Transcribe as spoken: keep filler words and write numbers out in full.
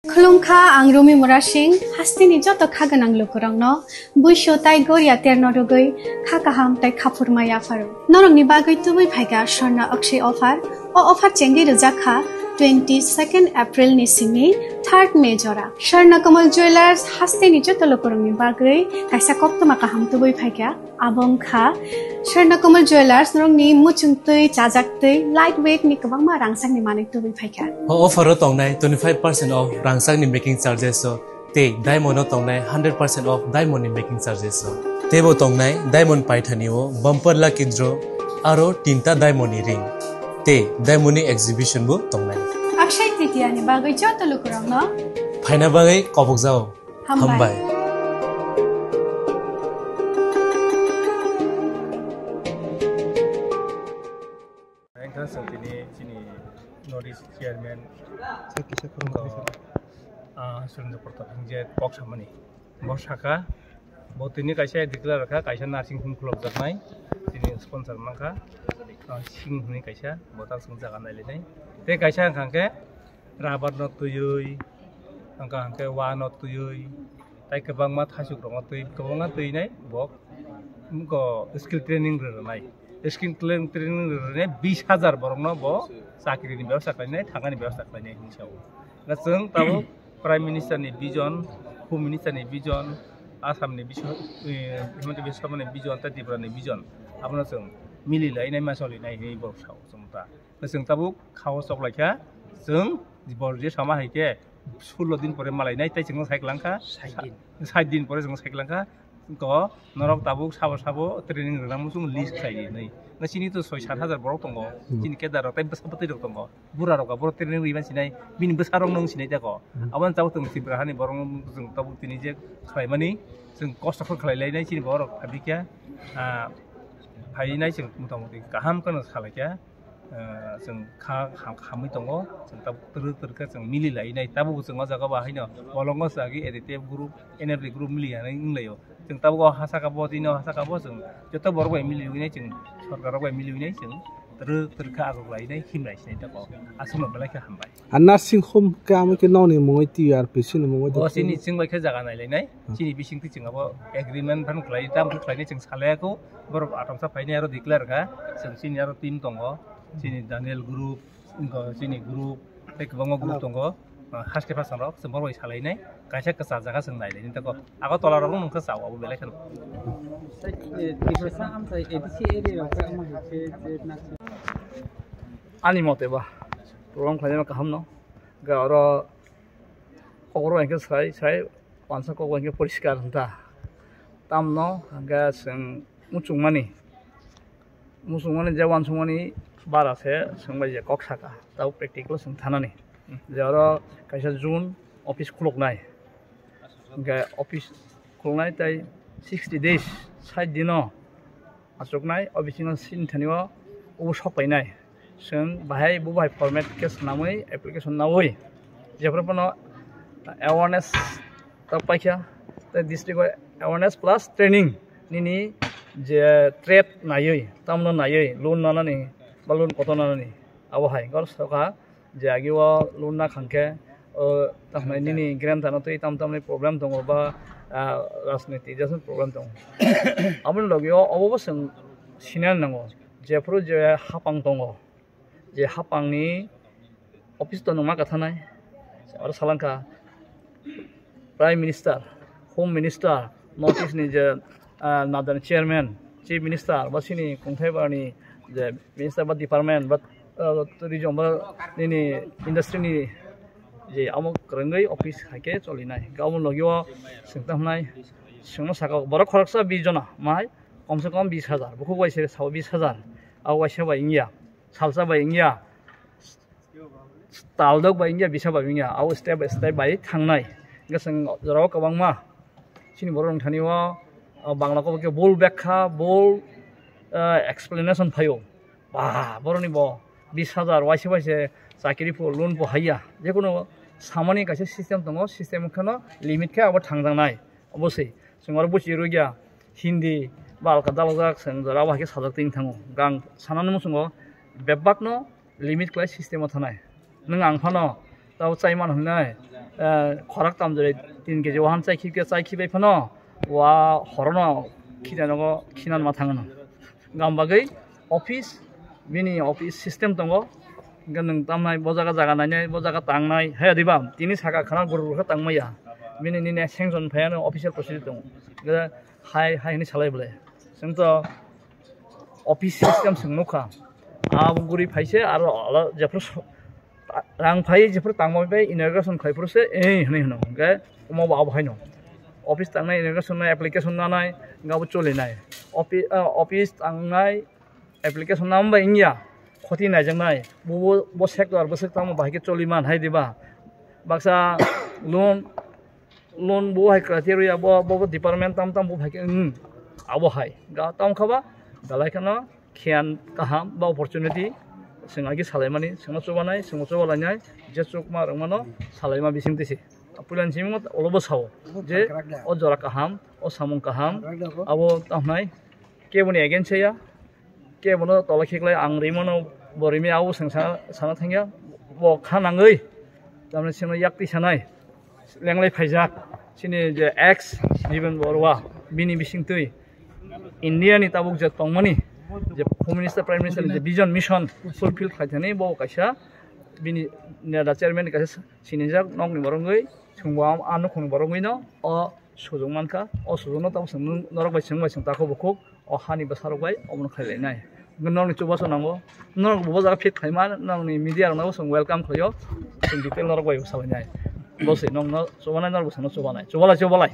Khulumkha, ang Rumi Murasing, hasteni joto kha gwnang lukurokno buisu tai goria terno rwgwi kha kaham tai khaphurma yapharo. Norokni bagwi tubui phaikha Swarna Akshay offer. O offer chengwi rwjak kha twenty second April ni simi third May jora. Swarna Kamal Jewellers hasteni joto lukurokni bagwi kaisa koktwma kaham tubui phaikha. Abo wngkha Swarna Kamal Jewellers, norokni muchungtwi, chajaktwi, light weight ni kwbangma rangchakni manwi tubui phaikha. O offer o tongnai twenty five percent off rangchakni making charges o tei diamond o tongnai hundred percent off diamond ni making charges o. Teibo tongnai diamond paithani o bumper lucky draw aro tinta diamond ni ring tei diamond ni exhibition bo tongnai. Akshay Tritiya ni bagwi joto lukurokno phaina bagwi kobokjao. Hambai. Hambai. Wngkha chwng tini chini North East Chairman, ah, Surendra Pratap Hingje kok samani. Bo saka, bo tini kaisa declare kha, kaisa nursing home khulokjaknai, tini sponsor mankha, ah, Singh hwnwi kaisa, bo ta chwng jaga nailainai. Tei kaisa wngkha khe, rubber no twiwi, hwnka hwnkhe wa no twiwi, tai kwbangma thaichuk rok no twi, kwbangma twinai bo, bo skill training rwnai. Skill training rwnai bis hajar borok no bo chakri ni bebosta khlainai, thangani bebosta khlainai hinwi sao. Na chwng tabuk Prime Minister ni vision, Home Minister ni vision, Assam ni Biswa-, eh, Himanta Biswa Sarma ni vision, tai Tripura ni vision. Abono chwng mili lainai ma choli nai hinwi borok sao chwng ta. Chwng tabuk khao chok lai kha, chwng bor je sama hai khe sullo din pore malai nai, tei chwng sai klang kha, sait din. Sait din pore chwng sai klang kha, ko norok tabuk sabo sabo training rwna muchung list khlai di nai. Na chini to soi sat hajar borok tongo, hmm, chini kedar rok tei bwsa bwtwi rok tongo, bura rok boro training rwi man sinai, bini bwsa rok nung sinai teko. Hmm. Aboni tabuk chwng Tripura hani borok no chwng tabuk tini je khlai mani, chwng kosto khe khlai lai nai chini borok phabikya, ah, phai nai chwng mota moti kaham kheno salai kha. Ah, chwng kha, ham-, hamwi tongo, chwng tabuk twrwk twrwk khe chwng mili lai nai, tabuk chwng o jaga bo haino bolongo chwng agi A D T F group, N F D group mili ya nai wng lai o. Chwng tabuk o ha saka bo, tini o ha saka bo chwng joto borok bai mili wi nai, chwng sorkar rok bai mili wi nai, chwng twrwk twrwk khe aguk lai nai, him lai sinai tabuk. Aswk no belai khe hambai. A nursing home khe amo khe nokni mungwi T R P C ni mungwi. O twi chini chwng bai khe jaga nai lai nai. Hmm. Chini bising twi chwng abo agreement phan khlai, tam khe khlai nai chwng salai ya kho. Borok atomsa phainai aro declare kha. Chwng chini aro team tongo. Chini Daniel group, wngkha chini group, tei kwbangma group tongo. Ah, haste phasang rok chwng borok bai salai nai. Kaisa kwchajak kha chwng nai lai nai tako. Agartala rok nung khe chao abo belai kheno. Ani mote ba program khlainai kaham no. Ga oro kokoro hwnkhe sai, sai wansa kok hwnkhe poriskar hwnta. Tamno hwnkhe chwng muchungmani, muchungmani je wansukmani bara se chwng bai je kok saka, tabuk practical chwng thanani. Je oro kaisa June office khuluknai, hwnkhe office khuluknai tei sixty days, sait dino achuknai, o bisingo sini thani o ubo sok painai. Chwng bahai bo bahai format khe swnamwi application nawi jephru phano awareness ta paikha, tei district o awareness plus training nini je trade naiwi, tamno naiwi, loan nanani ba loan koto nanani, abo hai gor soka. Je agi o loan na khang khe, o, tamo nini grant ano twi tam tamni problem tongo ba, ah, rajniti jason problem tongo. Aboni logi o obo bo chwng sinani nango. Jephru je hapang tongo, je hapang ni office to nungma kathanai, aro salangkha. Prime Minister, Home Minister, North East ni je, ah, nadani chairman, Chief Minister, ba sini kungthai barani je minister ba department, ba, ah, region ba nini industry ni je amo kwrwngwi office hai khe cholinai. Gabon logi o swngthamnai, swngno saka borok khoroksa bis jona, mai kom se kom bis hajar, bukhuk bai se sao bis hajar, abo waisa bai wngya, salsa bai wngya. Tal dok bai wngya, bisa bai wngya, abo step by step bai thangnai. Hingke chwng jorao kwbangma chini borok rok thani o, o, Bangla kok khe bol bekha, bol, eh, explanation phaio. Ba, boroni bo bis hajar waisa waisa chakiri pho, loan pho haiya. Jekono samani kaisa system tongo, system kheno limit khe abo thangjaknai. Oboswi chwng oro buchi rwgya Hindi ba alka dalajak chwng jora abo hai khe sajak twi thango. Gang sanani muchungo bebakno limit khlai system o thanai. Nwng ang phano Tabo chai man hwnwi, eh, khorak tamjari tin keji wahan chai khikhe chai khibai phano, wa horono khina nogo khinan ma thangno. Gam bagwi office, bini office system tongo. Hwnkhe nwng tamnai bo jaga jaga nainai, bo jaga tangnai, he diba? Tini saka khana guru rokhe tangmaya. Bini nini sanction phaiano official procedure tongo. Hwnkhe hai, hai hwnwi salai bwle. Chwng to office system chwng nukha. Abo guri phaise aro ala jephru so-, rang phai jephru tangma bai inauguration khai phuru se, eh, hwnwi hwno. Hwnkhe omo bo abo haino. Office tangnai inauguration nai application nanai, hwnkhe abo cholinai. Offi-, ah, office tangnai application nam bai wngya, khoti naijaknai. Bo, bo, bo sector, bo sector tamo bahai khe choli man hai diba? Baksa loan, loan bo hai criteria, bo, bo, bo department tam tam bo bahai khe, hmm, abo hai. Ga tam khaba, belai kheno khiyan kaham ba opportunity, chwng agi salaimani, chwngno chubanai, chwngno chubalainai, je chukma rwngmano salaima bising tisi. Puilani simi olo bo sao, je o jora kaham, o samung kaham, abo tamhnai, keboni against ya, kebono tola khiklai ang rimano bo rimi abo chwng sana, sana thangya, bo kha nangwi, tamni sino yak tisanai. Lenglai phaijak chini je ex Jiben Baruah, bini bisingtwi India ni tabuk je tongmani je Home Minister, Prime Minister ni je vision, mission fulfill khlaithani bo kaisa bini neda chairman ni kaisa sinijak nokni borok wngwi chwngbo a nukhungni borok wngwi no o sujung mankha. O sujung no tamo chwng norok bai chwng bai chwng tako bukhuk o hani bwsarok bai omono khlai lainai. Hwnkhe norokni chubachu nango, norok bo jaga fit khlaima, norokni media rokno bo chwng welcome khlaio, chwng detail norok bai bo salainai. Bo se nokno chubanai, norok bo chwngno chubanai, chubalai chubalai.